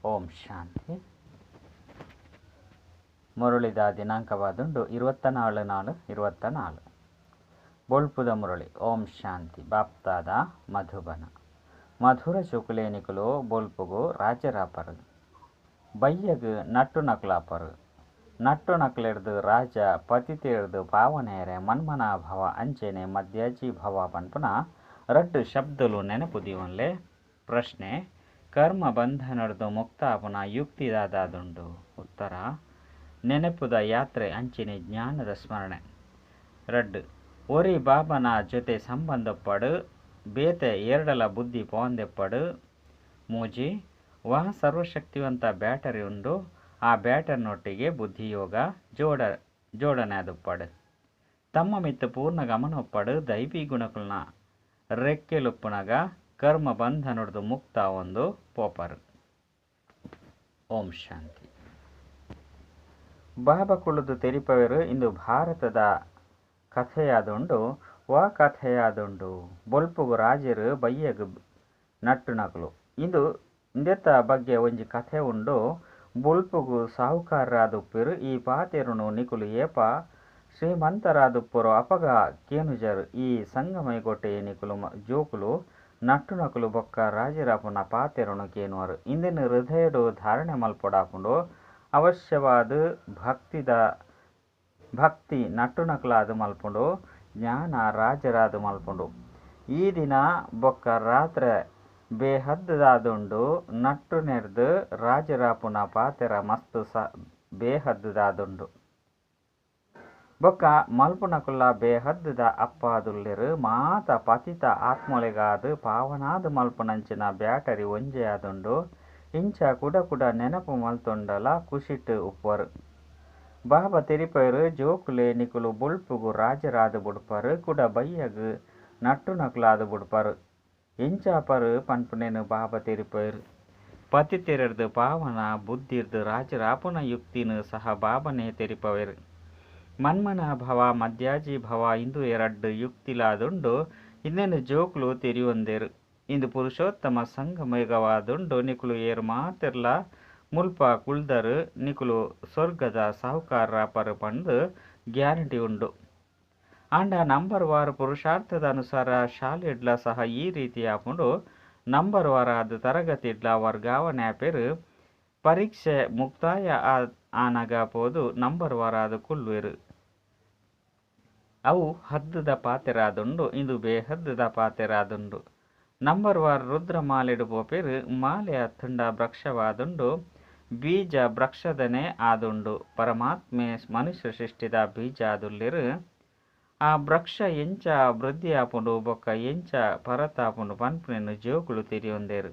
ಓಂ ಶಾಂತಿ. ಮುರಳಿದ ದಿನಾಂಕವಾದುಂಡು 24/4/24. ಬೊಳ್ಪುದ ಮುರಳಿ. ಓಂ ಶಾಂತಿ. ಬಾಪ್ತಾದ ಮಧುಬನ. ಮಧುರ ಚುಕುಲೇನಿಕುಲು ಬೊಲ್ಪುಗು ರಾಜರಾಪರು, ಬಯ್ಯಗ್ nut ನಕುಲಾಪರು. Nut ನಕಲೆಡ್ದು ರಾಜ ಪತಿತೆರ್ದು ಪಾವನೇರೆ ಮನ್ಮನಾಭವ ಅಂಚೆನೆ ಮಧ್ಯಾಜಿ ಭವ ಪನ್ಪುನ ರಡ್ಡ್ ಶಬ್ದಲು ನೆನಪು ದೀವೊನ್ಲೆ. ಪ್ರಶ್ನೆ: ಕರ್ಮ ಬಂಧನಡ್ದು ಮುಕ್ತ ಆಪುನ ಯುಕ್ತಿ ದಾದಾದುಂಡು? ಉತ್ತರ: ನೆನಪುದ ಯಾತ್ರೆ ಅಂಚೆನೆ ಜ್ಞಾನದ ಸ್ಮರಣೆ. ರಡ್ಡ್ ಒರಿ ಬಾಬನ ಜೊತೆ ಸಂಬಂಧ ಉಪ್ಪಡು, ಬೇತೆ ಏರ್ಡಲ ಬುದ್ಧಿ ಪೋವಂದೆಪ್ಪಡು. ಮೂಜಿ, ವಾ ಸರ್ವಶಕ್ತಿವಂತ ಬ್ಯಾಟರಿ ಉಂಡು, ಆ ಬ್ಯಾಟರಿನೊಟ್ಟಿಗೆ ಬುದ್ಧಿಯೋಗ ಜೋಡಣೆ ಆದುಪ್ಪಡು. ತಮ್ಮ ಮಿತ್ತ್ ಪೂರ್ಣ ಗಮನ ಉಪ್ಪಡು. ದೈವಿ ಗುಣಕುಲ್ನ ರೆಕ್ಕೆಲುಪ್ಪುನಗ ಕರ್ಮ ಬಂಧನಡ್ದು ಮುಕ್ತ ಒಂದು ಪೋಪರು. ಓಂ ಶಾಂತಿ. ಬಾಬಾ ಕುಳುದು ತೆರಿಪವರು, ಇಂದು ಭಾರತದ ಕಥೆಯಾದುಂಡು. ವಾ ಕಥೆಯಾದುಂಡು? ಬೊಲ್ಪುಗು ರಾಜರು, ಬಯ್ಯಗ್ ನಟ್ಟುನಕುಲು. ಇಂದು ಇಂದೆತ ಬಗ್ಗೆ ಒಂಜಿ ಕಥೆ ಉಂಡು. ಬೊಲ್ಪುಗು ಸಾಹುಕಾರರಾದುಪ್ಪೆರ್. ಈ ಪಾತೆರೊನು ನಿಕುಲು ಏಪ ಶ್ರೀಮಂತರಾದುಪ್ಪುವರೋ ಅಪಗ ಕೇನುಜರ್. ಈ ಸಂಗಮಯುಗೊಟೇ ನಿಕುಲು ಜೋಕುಲು ನಟ್ಟುನಕುಲು ಬೊಕ್ಕ ರಾಜೆರಾಪುನ ಪಾತೆರೊನು ಕೇನುವರ್. ಇಂದೆನ್ ಹೃದಯಡ್ ಧಾರಣೆ ಮಲ್ಪೊಡಾಪುಂಡು. ಅವಶ್ಯವಾದ್ ಭಕ್ತಿ ನಟ್ಟುನಕುಲಾದ್ ಮಲ್ಪುಂಡು, ಜ್ಞಾನ ರಾಜರಾದ್ ಮಲ್ಪುಂಡು. ಈ ದಿನ ಬೊಕ್ಕ ರಾತ್ರೆ ಬೇಹದ್ದುದಾದುಂಡು. ನಟ್ಟುನೆರ್ದ್ ರಾಜೆರಾಪುನ ಪಾತೆರ ಮಸ್ತ್ ಬೇಹದ್ದುದಾದುಂಡು. ಬೊಕ್ಕ ಮಲ್ಪುನಕುಲ್ಲ ಬೇಹದ್ದುದ ಅಪ್ಪ ಆದುಲ್ಲೆರ್. ಮಾತ ಪತಿತ ಆತ್ಮೊಲೆಗಾದ್ ಪಾವನಾದ್ ಮಲ್ಪುನಂಚಿನ ಬ್ಯಾಟರಿ ಒಂಜೇ ಆದುಂಡು. ಇಂಚ ಕುಡ-ಕುಡ ನೆನಪು ಮಲ್ತೊಂಡಲ ಕುಷಿಟ್ ಉಪ್ಪುವರ್. ಬಾಬಾ ತೆರಿಪಾಯೆರ್, ಜೋಕುಲೇ ನಿಕುಲು ಬೊಲ್ಪುಗು ರಾಜೆರಾದ್ ಬುಡ್ಪರ್, ಕುಡ ಬಯ್ಯಗ್ ನಟ್ಟುನಕುಲಾದ್ ಬುಡ್ಪರ್. ಎಂಚ ಆಪರ್ ಪನ್ಪುನೆನ್ ಬಾಬಾ ತೆರಿಪಾಯೆರ್. ಪತಿತೆರೆಡ್ದ್ ಪಾವನ ಬುದ್ಧಿರ್ದ್ ರಾಜೆರಾಪುನ ಯುಕ್ತಿನ್ ಸಹ ಬಾಬಾನೇ ತೆರಿಪಾವೆರ್. ಮನ್ಮನಾಭವ, ಮಧ್ಯಾಜಿ ಭವ ಇಂದುವೇ ರಡ್ಡ್ ಯುಕ್ತಿಲಾದುಂಡು. ಇಂದೆನ್ ಜೋಕುಲು ತೆರಿಯೊಂದೆರ್. ಇಂದು ಪುರುಷೋತ್ತಮ ಸಂಗಮಯುಗವಾದುಂಡು. ನಿಕುಲು ಏರ್ ಮಾತೆರ್ಲಾ ಮುಲ್ಪ ಕುಲ್ದರ್ ನಿಕುಲು ಸೊರ್ಗದ ಸಾಹುಕಾರರಾಪರ್ ಪಂದ್ ಗ್ಯಾರಂಟಿ ಉಂಡು. ಆಂಡ ನಂಬರ್ ವಾರ್ ಪುರುಷಾರ್ಥದ ಅನುಸಾರ ಶಾಲೆಡ್ಲಾ ಸಹ ಈ ರೀತಿ ಆಪುಂಡು. ನಂಬರ್ ವಾರಾದ್ ತರಗತಿಡ್ಲಾ ವರ್ಗಾವಣೆ ಆಪೆರ್. ಪರೀಕ್ಷೆ ಮುಕ್ತಾಯ ಆನಗ ಪೋದು ನಂಬರ್ ವಾರಾದ್ ಕುಲ್ಲುವೆರ್. ಅವು ಹದ್ದುದ ಪಾತೆರ ಆದುಂಡು. ಇಂದು ಬೇಹದ್ದುದ ಪಾತೆರ ಆದುಂಡು. ನಂಬರ್ ವಾರ್ ರುದ್ರ ಮಾಲೆಡ್ ಪೋಪೆರ್. ಮಾಲೆ ಅತ್ತುಂಡ ವೃಕ್ಷವಾದುಂಡು. ಬೀಜ ವೃಕ್ಷದನೇ ಆದುಂಡು. ಪರಮಾತ್ಮೆ ಮನುಷ್ಯ ಸೃಷ್ಟಿದ ಬೀಜ ಆದುಲ್ಲೆರ್. ಆ ವೃಕ್ಷ ಎಂಚ ವೃದ್ಧಿ ಆಪುಂಡು ಬೊಕ್ಕ ಎಂಚ ಪರತಾಪುಂಡು ಪನ್ಪುನೆನ್ ಜೋಕುಲು ತೆರಿಯೊಂದೆರ್.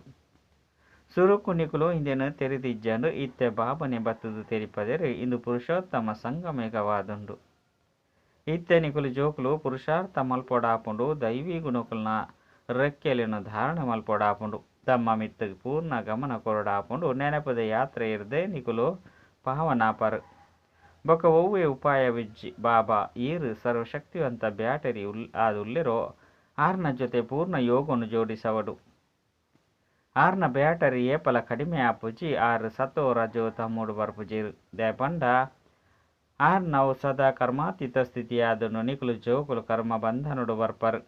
ಸುರುಕು ನಿಕುಲು ಇಂದೆನ್ ತೆರಿದಿಜ್ಜಾಂಡ್. ಇತ್ತೆ ಬಾಬಾನೇ ಬತ್ತುದು ತೆರಿಪಾದೆರ್. ಇಂದು ಪುರುಷೋತ್ತಮ ಸಂಗಮಯುಗವಾದುಂಡು. ಇತ್ತೆ ನಿಕುಲು ಜೋಕುಲು ಪುರುಷಾರ್ಥ ಮಲ್ಪೊಡಾಪುಂಡು. ದೈವಿ ಗುಣಕುಲ್ನ ರೆಕ್ಕೆಲೆನ್ ಧಾರಣೆ ಮಲ್ಪೊಡಾಪುಂಡು. ತಮ್ಮ ಮಿತ್ತ್ ಪೂರ್ಣ ಗಮನ ಕೊರೊಡಾಪುಂಡು. ನೆನಪುದ ಯಾತ್ರೆ ಇರ್ದೆ ನಿಕುಲು ಪಾವನಾಪರ್. ಬೊಕ್ಕ ಒವ್ವೇ ಉಪಾಯವಿಜ್ಜಿ. ಬಾಬಾ ಏರ್ ಸರ್ವಶಕ್ತಿವಂತ ಬ್ಯಾಟರಿ ಆದುಲ್ಲೆರೋ ಆರ್ನ ಜೊತೆ ಪೂರ್ಣ ಯೋಗನು ಜೋಡಿಸವೊಡು. ಆರ್ನ ಬ್ಯಾಟರಿ ಏಪಲ ಕಡಿಮೆ ಆಪುಜಿ. ಆರ್ ಸತೋ ರಜೋ ತಮೋಡು ಬರ್ಪುಜೆರ್. ದಾಯೆ ಪಂಡ ಆರ್ನವು ಸದಾ ಕರ್ಮಾತೀತ ಸ್ಥಿತಿ ಆದುಂಡು. ನಿಕುಲು ಜೋಕುಲು ಕರ್ಮ ಬಂಧನೊಡು ಬರ್ಪರ್.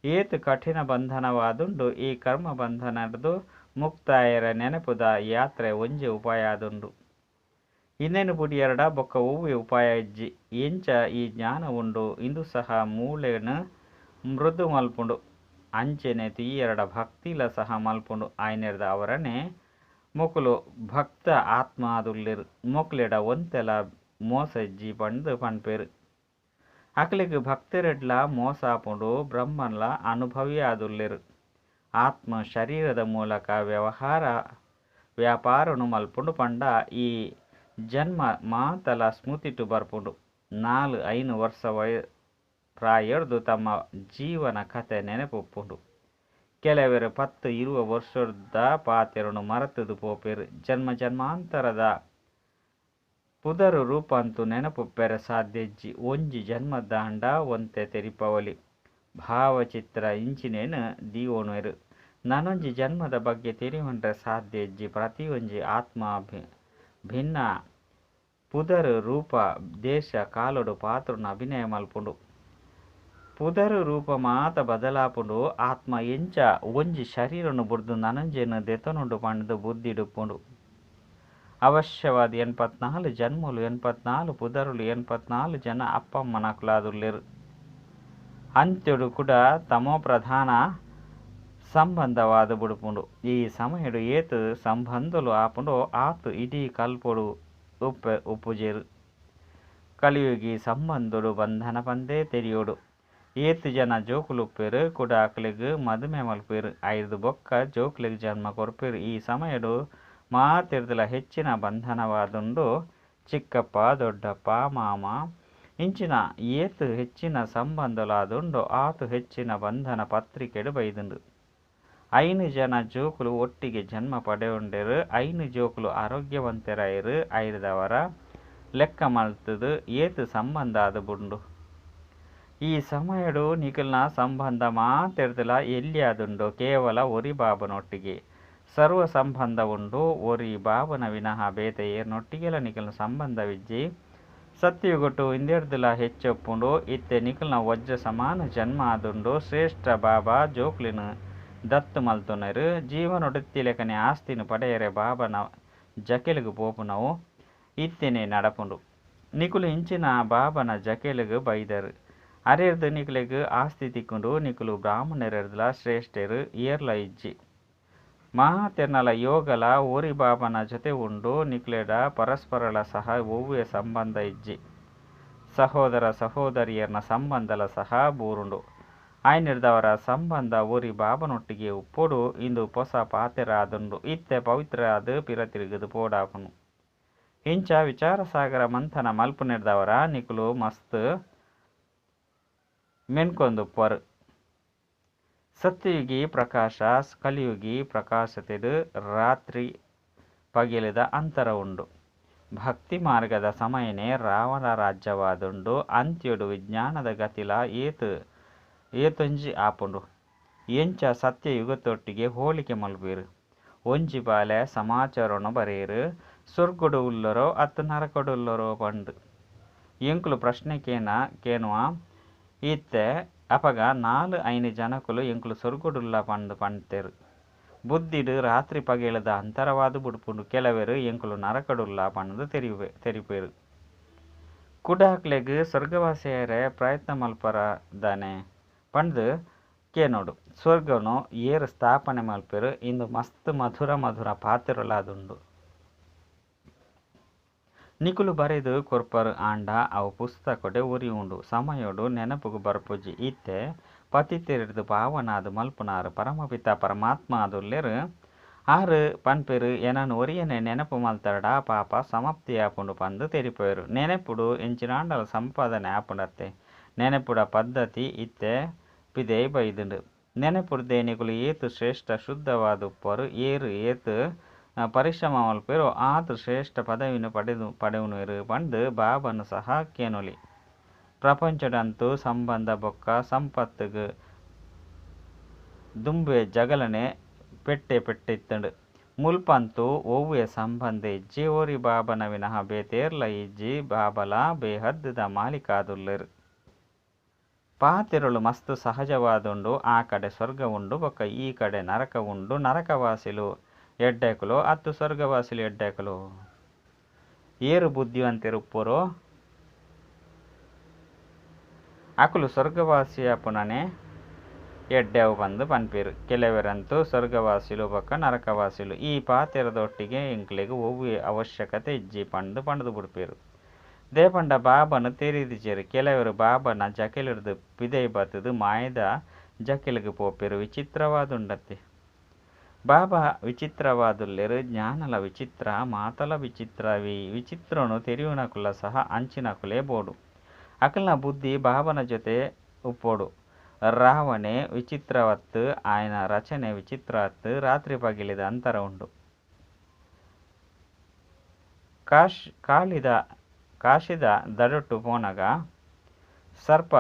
ಏತ್ ಕಠಿಣ ಬಂಧನವಾದುಂಡು. ಈ ಕರ್ಮ ಬಂಧನಡ್ದು ಮುಕ್ತ ಆಯೆರೆ ನೆನಪುದ ಯಾತ್ರೆ ಒಂಜೇ ಉಪಾಯ ಆದುಂಡು. ಇಂದೆನ್ ಬುಡಿಯೆರಡ ಬೊಕ್ಕ ಒವ್ವೇ ಉಪಾಯ ಇಜ್ಜಿ. ಎಂಚ ಈ ಜ್ಞಾನ ಉಂಡು ಇಂದು ಸಹ ಮೂಳೆನ್ ಮೃದು ಮಲ್ಪುಂಡು. ಅಂಚೆನೆ ತೂಯೆರಡ ಭಕ್ತಿಲ ಸಹ ಮಲ್ಪುಂಡು. ಆಯನೆರ್ದ್ ಅವರನೇ ಮೊಕುಲು ಭಕ್ತ ಆತ್ಮ ಆದುಲ್ಲೆರ್. ಮೊಕ್ಲೆಡ ಒಂತೆಲ ಮೋಸ ಇಜ್ಜಿ ಪಂದ್ ಪನ್ಪೆರ್. ಅಕ್ಲೆಗ್ ಭಕ್ತೆರೆಡ್ಲಾ ಮೋಸ ಆಪುಂಡು. ಬ್ರಹ್ಮನ್ಲ ಅನುಭವಿ ಆದುಲ್ಲೆರ್. ಆತ್ಮ ಶರೀರದ ಮೂಲಕ ವ್ಯವಹಾರ ವ್ಯಾಪಾರನು ಮಲ್ಪುಂಡು ಪಂಡ ಈ ಜನ್ಮ ಮಾತಲ ಸ್ಮೃತಿಟ್ ಬರ್ಪುಂಡು. 4-5 ವರ್ಷ ಪ್ರಾಯೊರ್ದು ತಮ್ಮ ಜೀವನ ಕಥೆ ನೆನಪು ಉಪ್ಪುಂಡು. ಕೆಲವೆರ್ 10-20 ವರ್ಷದ ಪಾತೆರೊನು ಮರತುದು ಪೋಪೆರ್. ಜನ್ಮ ಜನ್ಮಾಂತರದ ಪುದರ್ ರೂಪಂತು ನೆನಪುಪ್ಪೆರೆ ಸಾಧ್ಯ ಇಜ್ಜಿ. ಒಂಜಿ ಜನ್ಮದಾಂಡ ಒಂತೆ ತೆರಿಪಾವೊಲಿ. ಭಾವಚಿತ್ರ ಇಂಚಿನೆನ್ ದೀವೊನುವೆರ್. ನನೊಂಜಿ ಜನ್ಮದ ಬಗ್ಗೆ ತೆರಿಯೊನ್ರೆ ಸಾಧ್ಯ ಇಜ್ಜಿ. ಪ್ರತಿಯೊಂಜಿ ಆತ್ಮ ಭಿನ್ನ ಪುದರ್ ರೂಪ ದೇಶ ಕಾಲೊಡು ಪಾತ್ರನ ಅಭಿನಯ ಮಲ್ಪುಂಡು. ಪುದರ್ ರೂಪ ಮಾತ ಬದಲಾಪುಂಡು. ಆತ್ಮ ಎಂಚ ಒಂಜಿ ಶರೀರನು ಬುಡ್ದು ನನೊಂಜೆನ್ ದೆತೊನುಂಡು ಪಂಡ್ದ್ ಬುದ್ಧಿಡುಪ್ಪುಂಡು. ಅವಶ್ಯವಾದ 84 ಜನ್ಮಲು, 84 ಪುದರುಲು, 84 ಜನ ಅಪ್ಪಮ್ಮನಕುಲಾದುಲ್ಲೆರ್. ಅಂತ್ಯೊಡು ಕೂಡ ತಮೋ ಪ್ರಧಾನ ಸಂಬಂಧವಾದ ಬುಡುಪುಂಡು. ಈ ಸಮಯಡು ಏತ್ ಸಂಬಂಧಲು ಆಪುಂಡೋ ಆತ್ ಇಡೀ ಕಲ್ಪೊಡು ಉಪ್ಪುಜೆರ್. ಕಲಿಯುಗಿ ಸಂಬಂಧೊಡು ಬಂಧನ ಪಂದೇ ತೆರಿಯೋಡು. ಏತ್ ಜನ ಜೋಕುಲುಪ್ಪೆರ್ ಕೂಡ ಅಕ್ಲೆಗ್ ಮದುಮೆ ಮಲ್ಪುವೆರ್. ಐರ್ದ್ ಬೊಕ್ಕ ಜೋಕ್ಲೆಗ್ ಜನ್ಮ ಕೊರ್ಪೆರ್. ಈ ಸಮಯಡು ಮಾತೆರ್ದಲ ಹೆಚ್ಚಿನ ಬಂಧನವಾದುಂಡು. ಚಿಕ್ಕಪ್ಪ, ದೊಡ್ಡಪ್ಪ, ಮಾಮ ಇಂಚಿನ ಏತ್ ಹೆಚ್ಚಿನ ಸಂಬಂಧಲಾದುಂಡೋ ಆತ್ ಹೆಚ್ಚಿನ ಬಂಧನ ಪತ್ರಿಕೆಡ್ ಬೈದುಂಡು. 5 ಜನ ಜೋಕುಲು ಒಟ್ಟಿಗೆ ಜನ್ಮ ಪಡೆಯೊಂಡೆರ್. 5 ಜೋಕುಲು ಆರೋಗ್ಯವಂತೆರಾಯೆರ್. ಐರ್ದವರ ಲೆಕ್ಕ ಮಲ್ತುದು ಏತ್ ಸಂಬಂಧ ಆದ್ ಬುಡುಂಡು. ಈ ಸಮಯಡು ನಿಕಲ್ನ ಸಂಬಂಧ ಮಾತೆರ್ದಲ ಎಲ್ಯಾದುಂಡು. ಕೇವಲ ಒರಿ ಬಾಬನೊಟ್ಟಿಗೆ ಸರ್ವ ಸಂಬಂಧ ಉಂಡು. ಒರಿ ಬಾಬನ ವಿನಃ ಬೇತೆ ಏರ್ನೊಟ್ಟಿಗೆಲ ನಿಕಲ್ನ ಸಂಬಂಧವಿಜ್ಜಿ. ಸತ್ಯಯುಗಟ್ಟು ಇಂದೆರ್ದಲ ಹೆಚ್ಚಪ್ಪುಂಡು. ಇತ್ತೆ ನಿಕಲ್ನ ವಜ್ರ ಸಮಾನ ಜನ್ಮ ಆದುಂಡು. ಶ್ರೇಷ್ಠ ಬಾಬಾ ಜೋಕ್ಲೆನ್ ದತ್ತು ಮಲ್ತೊನೆರ್. ಜೀವನೊಡಿತ್ತಿಲೆಕನೆ ಆಸ್ತಿನ್ ಪಡೆಯರೆ ಬಾಬನ ಜಕೆಲುಗ್ ಪೋಪುನವು ಇತ್ತೆನೆ ನಡಪುಂಡು. ನಿಕುಲು ಇಂಚಿನ ಬಾಬನ ಜಕೆಲುಗ್ ಬೈದರ್. ಅರೆರ್ದ್ ನಿಕಲೆಗ್ ಆಸ್ತಿ ತಿಕ್ಕುಂಡು. ನಿಕುಲು ಬ್ರಾಹ್ಮಣರೆರ್ದಲ ಶ್ರೇಷ್ಠೆರ್ ಏರ್ಲ ಇಜ್ಜಿ. ಮಾತೆರ್ನಲ ಯೋಗಲ ಒರಿ ಬಾಬನ ಜೊತೆ ಉಂಡು. ನಿಕ್ಲೆಡ ಪರಸ್ಪರಲ ಸಹ ಒವ್ವೇ ಸಂಬಂಧ ಇಜ್ಜಿ. ಸಹೋದರ ಸಹೋದರಿಯರ್ನ ಸಂಬಂಧಲ ಸಹ ಬೂರುಂಡು. ಆಯ್ನಿರ್ದವರ ಸಂಬಂಧ ಒರಿ ಬಾಬನೊಟ್ಟಿಗೆ ಉಪ್ಪೊಡು. ಇಂದು ಪೊಸ ಪಾತೆರ ಆದುಂಡು. ಇತ್ತೆ ಪವಿತ್ರರಾದ್ ಪಿರ ತಿರುಗುದು ಪೋಡಾಪುನು. ಇಂಚ ವಿಚಾರಸಾಗರ ಮಂಥನ ಮಲ್ಪುನೆರ್ದವರ ನಿಕುಲು ಮಸ್ತ್ ಮೆನ್ಕೊಂದುಪ್ಪರ್. ಸತ್ಯಯುಗಿ ಪ್ರಕಾಶ ಕಲಿಯುಗಿ ಪ್ರಕಾಶತೆಡ್ ರಾತ್ರಿ ಪಗೆಲುದ ಅಂತರ ಉಂಡು. ಭಕ್ತಿ ಮಾರ್ಗದ ಸಮಯನೇ ರಾವಣ ರಾಜ್ಯವಾದುಂಡು. ಅಂತ್ಯೊಡು ವಿಜ್ಞಾನದ ಗತಿಲ ಏತೊಂಜಿ ಆಪುಂಡು. ಎಂಚ ಸತ್ಯಯುಗತೊಟ್ಟಿಗೆ ಹೋಲಿಕೆ ಮಲ್ಪುವೆರ್. ಒಂಜಿ ಬಾಲೆ ಸಮಾಚಾರೊನು ಬರೆಯೆರ್. ಸ್ವರ್ಗಡು ಉಲ್ಲರೋ ಅತ್ತು ನರಕಡು ಉಲ್ಲರೋ ಪಂದ್. ಎಂಕುಲು ಪ್ರಶ್ನೆ ಕೇನುವ ಇತ್ತೆ ಅಪಗ 4-5 ಜನಕುಲು ಎಂಕುಲು ಸ್ವರ್ಗಡುಲ್ಲ ಪಂದ್ ಪಂತೆರ್. ಬುದ್ಧಿಡ್ ರಾತ್ರಿ ಪಗೆಲುದ ಅಂತರವಾದ್ ಬುಡ್ಪುಂಡು. ಕೆಲವೆರ್ ಎಂಕುಲು ನರಕಡುಲ್ಲ ಪಂದ್ ತೆರಿಪೆರ್. ಕುಡಾಕ್ಲೆಗ್ ಸ್ವರ್ಗವಾಸಿಯಾಯೆರೆ ಪ್ರಯತ್ನ ಮಲ್ಪರ ದಾನೆ ಪಂದ್ ಕೇನೋಡು. ಸ್ವರ್ಗನು ಏರ್ ಸ್ಥಾಪನೆ ಮಲ್ಪೆರ್. ಇಂದು ಮಸ್ತ್ ಮಧುರ ಮಧುರ ಪಾತೆರೊಲಾದುಂಡು. ನಿಕುಲು ಬರೆದ್ ಕೊರ್ಪರ್ ಆಂಡ ಅವು ಪುಸ್ತಕಡೇ ಒರಿಯುಂಡು. ಸಮಯೊಡು ನೆನಪುಗು ಬರ್ಪುಜಿ. ಇತ್ತೆ ಪತಿತೆರೆಡ್ದ್ ಪಾವನ ಆದ್ ಮಲ್ಪುನಾರ್ ಪರಮಪಿತ ಪರಮಾತ್ಮ ಆದುಲ್ಲೆರ್. ಆರ್ ಪನ್ಪೆರ್ ಎನನ್ ಒರಿಯನೇ ನೆನಪು ಮಲ್ತರ್ಡ ಪಾಪ ಸಮಾಪ್ತಿಯಾಪುಂಡು ಪಂದ್ ತೆರಿಪಾವೆರ್. ನೆನಪುಡು ಎಂಚಿನಾಂಡಲ ಸಂಪಾದನೆ ಆಪುಂಡತ್ತೆ. ನೆನಪುದ ಪದ್ಧತಿ ಇತ್ತೆ ಪಿದಯಿ ಬೈದುಂಡು. ನೆನಪುರ್ದೇ ನಿಕುಲು ಏತ್ ಶ್ರೇಷ್ಠ ಶುದ್ಧವಾದುಪ್ಪರ್. ಏರ್ ಏತ್ ಪರಿಶ್ರಮ ಮಲ್ಪುವೆರೋ ಆತ್ ಶ್ರೇಷ್ಠ ಪದವಿನ್ ಪಡೆಯೊನ್ವೆರ್ ಪಂದ್ ಬಾಬಾನ್ ಸಹ ಕೇನೊಲಿ. ಪ್ರಪಂಚಡಂತೂ ಸಂಬಂಧ ಬೊಕ್ಕ ಸಂಪತ್ತುಗ್ ದುಂಬೇ ಜಗಳನೆ ಪೆಟ್ಟೇ ಪೆಟ್ಟ್ ಇತ್ತುಂಡು. ಮುಲ್ಪಂತೂ ಒವ್ವೇ ಸಂಬಂಧ ಇಜ್ಜಿ. ಒರಿ ಬಾಬನ ವಿನಃ ಬೇತೆ ಏರ್ಲ ಇಜ್ಜಿ. ಬಾಬಲ ಬೇಹದ್ದ ಮಾಲೀಕ ಆದುಲ್ಲೆರ್. ಪಾತೆರೊಲು ಮಸ್ತ್ ಸಹಜವಾದುಂಡು. ಆ ಕಡೆ ಸ್ವರ್ಗ ಉಂಡು ಬೊಕ್ಕ ಈ ಕಡೆ ನರಕ ಉಂಡು. ನರಕವಾಸಿಲು ಎಡ್ಡೆಕುಲೋ ಅತ್ತು ಸ್ವರ್ಗವಾಸಿಲು ಎಡ್ಡೆಕುಲೋ? ಏರ್ ಬುದ್ಧಿವಂತೆರ್ ಉಪ್ಪುವರೋ ಅಕುಲು ಸ್ವರ್ಗವಾಸಿಯಾಪುನನೇ ಎಡ್ಡೆವು ಪಂದ್ ಪನ್ಪೆರ್. ಕೆಲವೆರಂತೂ ಸ್ವರ್ಗವಾಸಿಲು ಬೊಕ್ಕ ನರಕವಾಸಿಲು ಈ ಪಾತೆರದೊಟ್ಟಿಗೆ ಎಂಕ್ಲೆಗ್ ಒವ್ವೇ ಅವಶ್ಯಕತೆ ಇಜ್ಜಿ ಪಂದ್ ಪಂಡ್ದ್ ಬುಡ್ಪೆರ್. ದಾಯೆ ಪಂಡ ಬಾಬಾನ ತೆರಿದಿಜೆರ್. ಕೆಲವೆರ್ ಬಾಬಾನ ಜಕೆಲುರ್ದು ಪಿದಯಿ ಬತ್ತುದು ಮಾಯೆದ ಜಕೆಲುಗ್ ಪೋಪೆರ್. ವಿಚಿತ್ರವಾದುಂಡತ್ತೆ. ಬಾಬಾ ವಿಚಿತ್ರವಾದುಲ್ಲೆರ್. ಜ್ಞಾನಲ ವಿಚಿತ್ರ ಮಾತಲ ವಿಚಿತ್ರವೇ. ವಿಚಿತ್ರನು ತೆರಿಯುನಕುಲ್ಲ ಸಹ ಅಂಚಿನಕುಲೇ ಬೋಡು. ಅಕಲ್ನ ಬುದ್ಧಿ ಬಾಬನ ಜೊತೆ ಉಪ್ಪೊಡು. ರಾವಣೆ ವಿಚಿತ್ರವತ್ತ್ ಆಯನ ರಚನೆ ವಿಚಿತ್ರ ಅತ್ತ್. ರಾತ್ರಿ ಪಗೆಲುದ ಅಂತರ ಉಂಡು. ಕಾಶಿದ ದಡೊಟ್ಟು ಪೋನಗ ಸರ್ಪ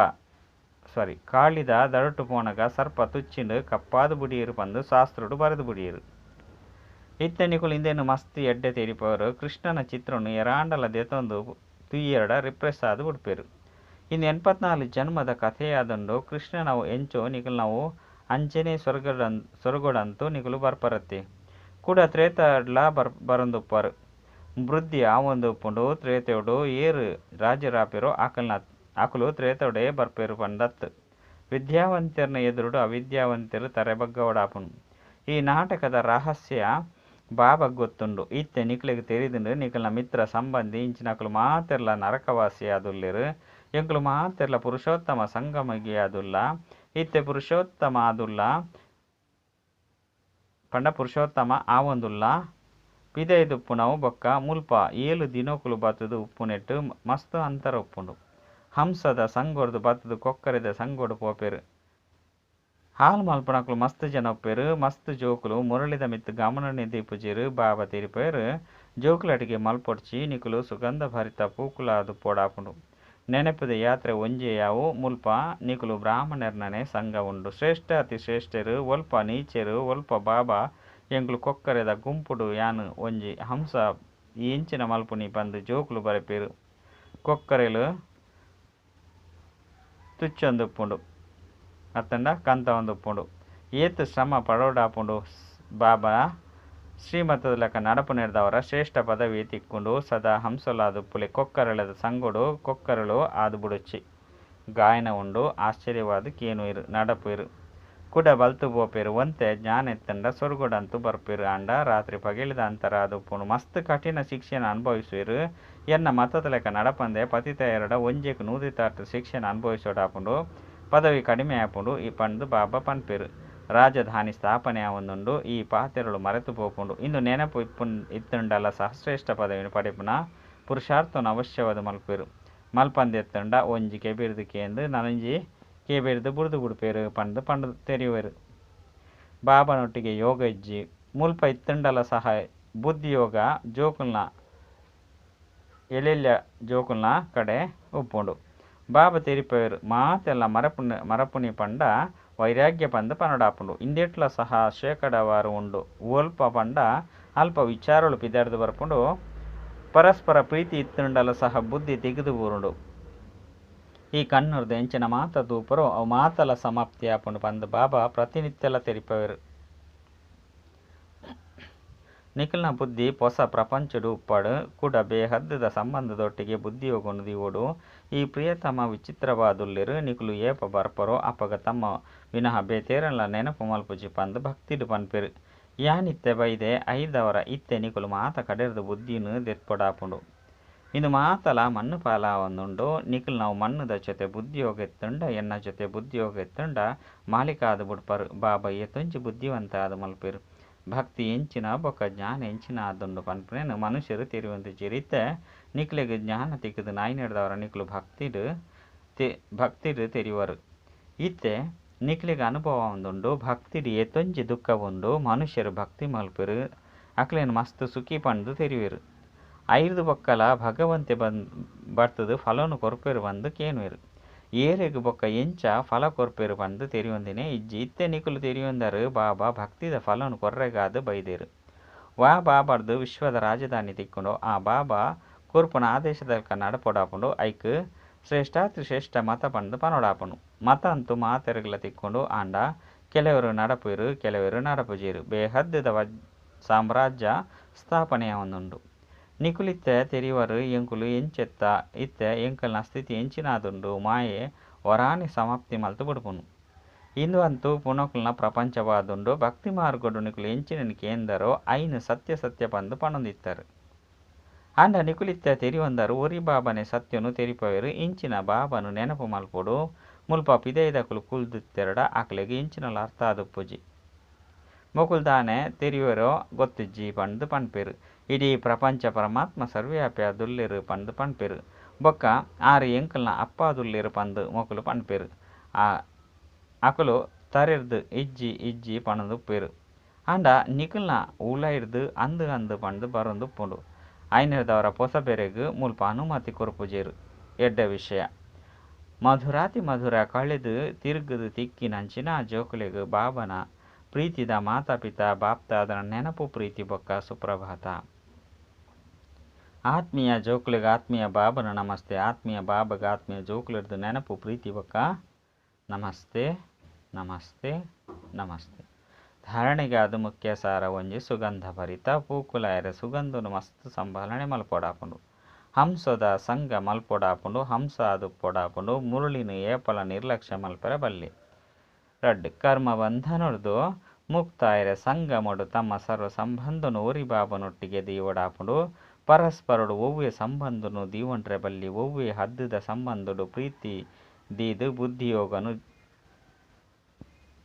ಸಾರಿ ಕಾಳಿದ ದಡೊಟ್ಟು ಪೋನಗ ಸರ್ಪ ತುಚ್ಚಿಂಡ್ ಕಪ್ಪಾದ್ ಬುಡಿಯೆರ್ ಪಂದ್ ಶಾಸ್ತ್ರೊಡು ಬರೆದ್ ಬುಡಿಯೆರ್. ಇತ್ತೆ ನಿಕುಲು ಇಂದೆನ್ ಮಸ್ತ್ ಎಡ್ಡೆ ತೆರಿಪಾವೆರ್. ಕೃಷ್ಣನ ಚಿತ್ರೊನು ಏರಾಂಡಲ ದೆತೊಂದು ತೂಯೆರ್ಡ ರಿಪ್ರೆಸ್ ಆದ್ ಬುಡ್ಪೆರ್. ಇಂದು ಎನ್ಪತ್ನಾಲ್ ಜನ್ಮದ ಕಥೆಯಾದುಂಡು. ಕೃಷ್ಣನವು ಎಂಚೋ ನಿಕಲ್ನವು ಅಂಚೆನೇ ಸ್ವರ್ಗಡಂತೂ ನಿಕುಲು ಬರ್ಪರತ್ತೆ. ಕುಡ ತ್ರೇತಾಡ್ಲಾ ಬರೊಂದುಪ್ಪರು. ವೃದ್ಧಿ ಆವೊಂದು ಉಪ್ಪುಂಡು. ತ್ರೇತೊಡು ಏರ್ ರಾಜೆರಾಪೆರೋ ಅಕುಲು ತ್ರೇತಾಡೇ ಬರ್ಪೆರ್ ಪಂದತ್ತ್. ವಿದ್ಯಾವಂತೆರ್ನ ಎದುರುಡು ಅವಿದ್ಯಾವಂತೆರ್ ತರೆ ಬಗ್ಗಾವೊಡಾಪುಂಡು. ಈ ನಾಟಕದ ರಹಸ್ಯ ಬಾಬಾಗ್ ಗೊತ್ತುಂಡು. ಇತ್ತೆ ನಿಕ್ಲೆಗ್ ತೆರಿದುಂಡು ನಿಕಲ್ನ ಮಿತ್ರ ಸಂಬಂಧಿ ಇಂಚಿನಕುಲು ಮಾತೆರ್ಲಾ ನರಕವಾಸಿಯಾದುಲ್ಲೆರ್. ಎಂಕುಲು ಮಾತೆರ್ಲಾ ಪುರುಷೋತ್ತಮ ಸಂಗಮಯುಗಿಯಾದುಲ್ಲ. ಇತ್ತೆ ಪುರುಷೋತ್ತಮ ಆದುಲ್ಲ ಪಂಡ ಪುರುಷೋತ್ತಮ ಆವೊಂದುಲ್ಲ. ಪಿದಯಿಡುಪ್ಪುನವು ಬೊಕ್ಕ ಮುಲ್ಪ ಏಳು ದಿನೊಕುಲು ಬತ್ತುದು ಉಪ್ಪುನೆಟ್ ಮಸ್ತ್ ಅಂತರ ಉಪ್ಪುಂಡು. ಹಂಸದ ಸಂಗೊರ್ದು ಬತ್ತುದು ಕೊಕ್ಕರೆದ ಸಂಗೊಡು ಪೋಪೆರ್. ಹಾಲ್ ಮಲ್ಪುನಕುಲು ಮಸ್ತ್ ಜನ ಉಪ್ಪೆರ್. ಮಸ್ತ್ ಜೋಕುಲು ಮುರಳಿದ ಮಿತ್ತ್ ಗಮನನೆ ದೀಪುಜೆರ್. ಬಾಬಾ ತೆರಿಪಾಯೆರ್ ಜೋಕುಲಾಟಿಕೆ ಮಲ್ಪೊಡ್ಚಿ ನಿಕುಲು ಸುಗಂಧ ಭರಿತ ಪೂಕುಲಾದುಪ್ಪೊಡಾಪುಂಡು. ನೆನಪುದ ಯಾತ್ರೆ ಒಂಜೇ ಯಾವು. ಮುಲ್ಪ ನಿಕುಲು ಬ್ರಾಹ್ಮಣೆರ್ನನೇ ಸಂಘ ಉಂಡು. ಶ್ರೇಷ್ಠಾತಿ ಶ್ರೇಷ್ಠೆರ್ ಒಲ್ಪ ನೀಚೆರ್ ಒಲ್ಪ ಬಾಬಾ ಎಂಕುಲು ಕೊಕ್ಕರೆದ ಗುಂಪುಡು ಯಾನ್ ಒಂಜಿ ಹಂಸ ಎಂಚಿನ ಮಲ್ಪುನಿ ಪಂದ್ ಜೋಕುಲು ಬರೆಪೆರ್. ಕೊಕ್ಕರೆಲು ತುಚ್ಚೊಂದುಪ್ಪುಂಡು ಅತ್ತಂಡ ಕಂತವೊಂದುಪ್ಪುಂಡು. ಏತ್ ಶ್ರಮ ಪಡೋಡಾಪುಂಡು ಬಾಬಾ ಶ್ರೀಮತದ ಲೆಕ್ಕ ನಡಪುನೆರ್ದಾವರ ಶ್ರೇಷ್ಠ ಪದವಿ ತಿಕ್ಕುಂಡು. ಸದಾ ಹಂಸಲಾದುಪ್ಪುಲೆ ಕೊಕ್ಕರೆಲೆದ ಸಂಗೊಡು ಕೊಕ್ಕರೆಲು ಆದ್ ಬುಡೊಚ್ಚಿ. ಗಾಯನ ಉಂಡು ಆಶ್ಚರ್ಯವಾದ್ ಕೇನುವೆರ್ ನಡಪುವೆರ್. ಕುಡ ಬಲ್ತ್ ಪೋಪೆರ್. ಒಂತೆ ಜ್ಞಾನ ಇತ್ತ್ಂಡ ಸ್ವರ್ಗಡಂತೂ ಬರ್ಪೆರ್ ಆಂಡ ರಾತ್ರಿ ಪಗೆಲ್ದ ಅಂತರ ಆದುಪ್ಪುಂಡು. ಮಸ್ತ್ ಕಠಿಣ ಶಿಕ್ಷೆನ್ ಅನುಭವಿಸುವೆರ್. ಎನ್ನ ಮತದ ಲೆಕ್ಕ ನಡಪಂದೆ ಪತಿತೆಯೆರಡ ಒಂಜೆಕ್ ನೂದೆತಾತ್ ಶಿಕ್ಷೆನ್ ಅನುಭವಿಸೊಡಾಪುಂಡು. ಪದವಿ ಕಡಿಮೆ ಆಪುಂಡು ಪಂದ್ ಬಾಬಾ ಪನ್ಪೆರ್. ರಾಜಧಾನಿ ಸ್ಥಾಪನೆ ಆವೊಂದುಂಡು. ಈ ಪಾತೆರೊಲು ಮರತ್ ಪೋಪುಂಡು. ಇಂದು ನೆನಪು ಇತ್ತುಂಡಲ ಸಹ ಶ್ರೇಷ್ಠ ಪದವಿನ್ ಪಡೆಪುನ ಪುರುಷಾರ್ಥನ್ ಅವಶ್ಯವಾದ್ ಮಲ್ಪುವೆರ್. ಮಲ್ಪಂದೆ ಇತ್ತುಂಡ ಒಂಜಿ ಕೆಬಿರ್ದ್ ಕೇಂದ್ ನನೊಂಜಿ ಕೆಬಿರ್ದ್ ಬುಡ್ದು ಬುಡ್ಪೆರ್ ಪಂದ್ ಪಂಡುದ್ ತೆರಿಯುವೆರ್. ಬಾಬಾನೊಟ್ಟಿಗೆ ಯೋಗ ಇಜ್ಜಿ. ಮುಲ್ಪ ಇತ್ತುಂಡಲ ಸಹ ಬುದ್ಧಿಯೋಗ ಜೋಕುಲ್ನ ಎಲ್ಲೆಲ್ಯ ಜೋಕುಲ್ನ ಕಡೆ ಉಪ್ಪುಂಡು. ಬಾಬಾ ತೆರಿಪಾವೆರ್ ಮಾತೆಲ್ಲ ಮರಪುನಿ ಪಂಡ ವೈರಾಗ್ಯ ಪಂದ್ ಪನೊಡಾಪುಂಡು. ಇಂದೆಟ್ಲ ಸಹ ಶೇಕಡವಾರು ಉಂಡು. ಒಲ್ಪ ಪಂಡ ಅಲ್ಪ ವಿಚಾರಲು ಪಿದಾಡ್ದ್ ಬರ್ಪುಂಡು. ಪರಸ್ಪರ ಪ್ರೀತಿ ಇತ್ತುಂಡಲ ಸಹ ಬುದ್ಧಿ ತಿಗದು ಬೂರುಂಡು. ಈ ಕಣ್ಣುರ್ದು ಎಂಚಿನ ಮಾತ ತೂಪರೋ ಅವು ಮಾತಲ ಸಮಾಪ್ತಿ ಆಪುಂಡು ಪಂದ್ ಬಾಬಾ ಪ್ರತಿನಿತ್ಯಲ ತೆರಿಪಾವೆರ್. ನಿಕಲ್ನ ಬುದ್ಧಿ ಪೊಸ ಪ್ರಪಂಚೊಡು ಉಪ್ಪಡ್. ಕುಡ ಬೇಹದ್ದ ಸಂಬಂಧದೊಟ್ಟಿಗೆ ಬುದ್ಧಿಯೋಗನು ದೀವೊಡು. ಈ ಪ್ರಿಯತಮ ವಿಚಿತ್ರವಾದುಲ್ಲೆರ್. ನಿಕುಲು ಏಪ ಬರ್ಪರೋ ಅಪಗ ತಮ್ಮ ವಿನಃ ಬೇತೇರೆನ್ಲಾ ನೆನಪು ಮಲ್ಪುಜಿ ಪಂದ್ ಭಕ್ತಿಡ್ ಪನ್ಪೆರ್. ಯಾನಿತ್ತೆ ಬೈದೆ ಐರ್ದಾವರ ಇತ್ತೆ ನಿಕುಲು ಮಾತ ಕಡೆರ್ದ್ ಬುದ್ಧಿನ್ ದೆತ್ಪೊಡಾಪುಂಡು. ಇಂದು ಮಾತಲಾ ಮಣ್ಣ್ ಪಾಲಾವೊಂದುಂಡು. ನಿಕಲ್ನವು ಮಣ್ಣುದ ಜೊತೆ ಬುದ್ಧಿಯೋಗ ಇತ್ತುಂಡ ಎನ್ನ ಜೊತೆ ಬುದ್ಧಿಯೋಗ ಇತ್ತುಂಡ ಮಾಲೀಕ ಆದ್ ಬುಡ್ಪರ್. ಬಾಬಾ ಏತೊಂಜಿ ಬುದ್ಧಿವಂತೆ ಆದ್ ಮಲ್ಪುವೆರ್. ಭಕ್ತಿ ಎಂಚಿನ ಬೊಕ್ಕ ಜ್ಞಾನ ಎಂಚಿನ ಆದುಂಡು ಪನ್ಪುನೆನ್ ಮನುಷ್ಯೆರ್ ತೆರಿಯೊಂದಿಜ್ಜೆರ್. ಇತ್ತೆ ನಿಕ್ಲೆಗ್ ಜ್ಞಾನ ತಿಕ್ಕುದುಂಡು ಐನೆಡ್ದಾವರ ನಿಕುಲು ಭಕ್ತಿಡ್ ತೆರಿಯುವರು. ಇತ್ತೆ ನಿಕ್ಲೆಗ್ ಅನುಭವ ಆವೊಂದುಂಡು ಭಕ್ತಿಡ್ ಏತೊಂಜಿ ದುಃಖ ಉಂಡು. ಮನುಷ್ಯೆರ್ ಭಕ್ತಿ ಮಲ್ಪುವೆರ್ ಅಕ್ಲೆನ್ ಮಸ್ತ್ ಸುಖಿ ಪಂದ್ ತೆರಿಯುವೆರ್. ಐರ್ದ್ ಬೊಕ್ಕಲ ಭಗವಂತೆ ಬತ್ತುದು ಫಲನ್ ಕೊರ್ಪೆರ್ ಪಂದ್ ಕೇನುವೆರ್. ಏರೆಗ್ ಬೊಕ್ಕ ಎಂಚ ಫಲ ಕೊರ್ಪೆರ್ ಪಂದ್ ತೆರಿಯೊಂದಿನೇ ಇಜ್ಜಿ. ಇತ್ತೆ ನಿಕುಲು ತೆರಿಯೊಂದರ್ ಬಾಬಾ ಭಕ್ತಿದ ಫಲನ್ ಕೊರ್ರೆಗಾದ್ ಬೈದೆರ್. ವಾ ಬಾಬಾರ್ದ್ ವಿಶ್ವದ ರಾಜಧಾನಿ ತಿಕ್ಕುಂಡೋ ಆ ಬಾಬಾ ಕೊರ್ಪುನ ಆದೇಶದಲ್ಕ ನಡಪೊಡಾಪುಂಡು. ಐಕ್ ಶ್ರೇಷ್ಠಾತಿ ಶ್ರೇಷ್ಠ ಮತ ಪಂದ್ ಪನೊಡಾಪುಂಡು. ಮತ ಅಂತೂ ಮಾತೆರೆಗ್ಲ ತಿಕ್ಕುಂಡು ಆಂಡ ಕೆಲವೆರ್ ನಡಪುವೆರ್ ಕೆಲವೆರ್ ನಡಪುಜೆರ್. ಬೇಹದ್ದ ಸಾಮ್ರಾಜ್ಯ ಸ್ಥಾಪನೆ ಆವೊಂದುಂಡು. ನಿಕುಲು ಇತ್ತೆ ತೆರಿಯುವರ್ ಎಂಕುಲು ಎಂಚೆತ್ತ ಇತ್ತೆ ಎಂಕಲ್ನ ಸ್ಥಿತಿ ಎಂಚಿನ ಆದುಂಡು ಮಾಯೆ ಒರಾನೆ ಸಮಾಪ್ತಿ ಮಲ್ತ್ ಬುಡ್ಪುಂಡು. ಇಂದು ಅಂತೂ ಪುನಕುಲ್ನ ಪ್ರಪಂಚವಾದುಂಡು. ಭಕ್ತಿ ಮಾರ್ಗಡ್ ನಿಕುಲು ಎಂಚಿನೆನ್ ಕೇಂದರೋ ಐನ್ ಸತ್ಯ ಸತ್ಯ ಪಂದ್ ಪನೊಂದಿತ್ತರ್. ಆಂಡ ನಿಕುಲು ಇತ್ತೆ ತೆರಿಯೊಂದರ್ ಒರಿ ಬಾಬಾನೆ ಸತ್ಯನು ತೆರಿಪಾವೆರ್. ಇಂಚಿನ ಬಾಬಾನು ನೆನಪು ಮಲ್ಪೊಡು. ಮುಲ್ಪ ಪಿದಯಿದಕುಲು ಕುಲ್ದಿತ್ತೆರ್ಡ ಅಕ್ಲೆಗ್ ಎಂಚಿನಲ ಅರ್ಥ ಆದುಪ್ಪುಜಿ. ಮೊಕುಲು ದಾನೆ ತೆರಿಯುವೆರೋ ಗೊತ್ತಿಜ್ಜಿ ಪಂದ್ ಪನ್ಪೆರ್. ಇಡೀ ಪ್ರಪಂಚ ಪರಮಾತ್ಮ ಸರ್ವವ್ಯಾಪಿ ಆದುಲ್ಲೆರ್ ಪಂದ್ ಪನ್ಪೆರ್. ಬೊಕ್ಕ ಆರ್ ಎಂಕಲ್ನ ಅಪ್ಪ ಆದುಲ್ಲೆರ್ ಪಂದ್ ಮೊಕುಲು ಪನ್ಪೆರ್. ಅಕುಲು ತರೆರ್ದ್ ಇಜ್ಜಿ ಇಜ್ಜಿ ಪನೊಂದುಪ್ಪುವೆರ್. ಆಂಡ ನಿಕಲ್ನ ಉಲಯಿರ್ದ್ ಅಂದ್ ಅಂದ್ ಪಂದ್ ಬರೊಂದುಪ್ಪುಂಡು. ಐನೆರ್ದಾವರ ಪೊಸಬೆರೆಗ್ ಮುಲ್ಪ ಅನುಮತಿ ಕೊರ್ಪುಜೆರ್. ಎಡ್ಡೆ ವಿಷಯ. ಮಧುರಾತಿ ಮಧುರ ಕಳೆದು ತಿರುಗುದು ತಿಕ್ಕಿನಂಚಿನ ಜೋಕುಲೆಗ್ ಬಾಬನ ಪ್ರೀತಿದ ಮಾತಾ ಪಿತಾ ಬಾಪ್ತಾದನ ನೆನಪು ಪ್ರೀತಿ ಬೊಕ್ಕ ಸುಪ್ರಭಾತ. ಆತ್ಮೀಯ ಜೋಕುಲೆಗ್ ಆತ್ಮೀಯ ಬಾಬನ ನಮಸ್ತೆ. ಆತ್ಮೀಯ ಬಾಬಗ ಆತ್ಮೀಯ ಜೋಕುಲೆರ್ದು ನೆನಪು ಪ್ರೀತಿ ಬೊಕ್ಕ ನಮಸ್ತೆ ನಮಸ್ತೆ ನಮಸ್ತೆ. ಧಾರಣೆಗಾದ ಮುಖ್ಯ ಸಾರ ಒಂಜಿ ಸುಗಂಧ ಭರಿತ ಪೂಕುಲಾಯರೆ ಸುಗಂಧನು ಮಸ್ತ್ ಸಂಭಾಲನೆ ಮಲ್ಪೊಡಾಪುಂಡು. ಹಂಸದ ಸಂಗ ಮಲ್ಪೊಡಾಪುಂಡು, ಹಂಸ ಆದುಪ್ಪೊಡಾಪುಂಡು, ಮುರುಳಿನ ಏಪಲ ನಿರ್ಲಕ್ಷ್ಯ ಮಲ್ಪೆರ ಬಲ್ಲಿ. ರಡ್ಡ್ ಕರ್ಮ ಬಂಧನೊರ್ದು ಮುಕ್ತಾಯರೆ ಸಂಗಮಡು ತಮ್ಮ ಸರ್ವ ಸಂಬಂಧನು ಒರಿ ಬಾಬನೊಟ್ಟಿಗೆ ದೀವೊಡಾಪುಂಡು. ಪರಸ್ಪರಡು ಒವ್ವೆ ಸಂಬಂಧನು ದೀವೊಂಡ್ರೆ ಬಲ್ಲಿ, ಒವ್ವೆ ಹದ್ದುದ ಸಂಬಂಧಡು ಪ್ರೀತಿ ದೀದ್ ಬುದ್ಧಿಯೋಗನು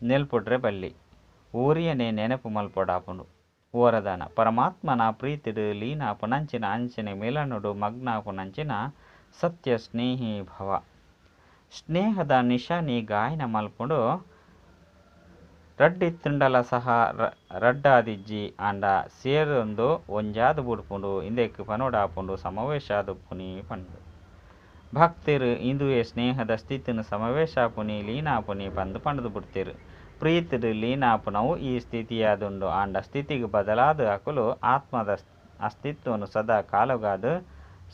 ನೆಲ್ಪುಡ್ರೆ ಬಲ್ಲಿ. ಓರಿಯನೇ ನೆನಪು ಮಲ್ಪೊಡಾಪುಂಡು. ವರದಾನ, ಪರಮಾತ್ಮನ ಪ್ರೀತಿಡ್ ಲೀನಾಪುನಂಚಿನ ಅಂಚನೆ ಮಿಲನಡು ಮಗ್ನಾಪುನಂಚಿನ ಸತ್ಯ ಸ್ನೇಹಿ ಭವ. ಸ್ನೇಹದ ನಿಶಾನಿ ಗಾಯನ ಮಲ್ಪುಂಡು. ರಡ್ಡಿತ್ತುಂಡಲ ಸಹ ರಡ್ಡಾದಿಜ್ಜಿ ಆಂಡ ಸೇರೊಂದು ಒಂಜಾದ್ ಬುಡ್ಪುಂಡು ಇಂದೆಕ್ ಪನೊಡಾಪುಂಡು ಸಮಾವೇಶಾದುಪ್ಪುನಿ ಪಂದ್. ಭಕ್ತೆರ್ ಇಂದುವೆ ಸ್ನೇಹದ ಸ್ಥಿತಿನ್ ಸಮಾವೇಶಾಪುನಿ ಲೀನಾಪುನಿ ಪಂದ್ ಪಂಡ್ದ್ ಬುಡ್ತೆರ್. ಪ್ರೀತಿಡ್ ಲೀನಾಪುನವು ಈ ಸ್ಥಿತಿಯಾದುಂಡು ಆಂಡ ಸ್ಥಿತಿಗ್ ಬದಲಾದ್ ಅಕುಲು ಆತ್ಮದ ಅಸ್ತಿತ್ವನ್ ಸದಾ ಕಾಲೊಗಾದ್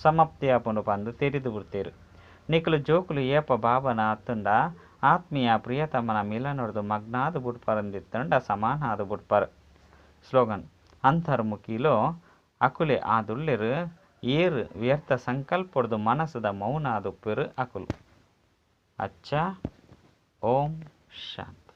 ಸಮಾಪ್ತಿಯಾಪುಂಡು ಪಂದ್ ತೆರಿದ್ ಬುಡ್ತೆರ್. ನಿಕುಲು ಜೋಕುಲು ಏಪ ಬಾಬನ ಅತ್ತುಂಡ ಆತ್ಮೀಯ ಪ್ರಿಯತಮನ ಮಿಲನೊರ್ದು ಮಗ್ನಾದ್ ಬುಡ್ಪರಂದಿತ್ತುಂಡ ಸಮಾನ ಆದ್ ಬುಡ್ಪರ್. ಸ್ಲೋಗನ್, ಅಂತರ್ಮುಖಿಲು ಅಕುಲೇ ಆದುಲ್ಲೆರ್ ಏರ್ ವ್ಯರ್ಥ ಸಂಕಲ್ಪೊಡ್ದು ಮನಸ್ಸುದ ಮೌನ ಆದುಪ್ಪೆರ್ ಅಕುಲು. ಅಚ್ಚಾ, ಓಂ ಶಾಂತಿ.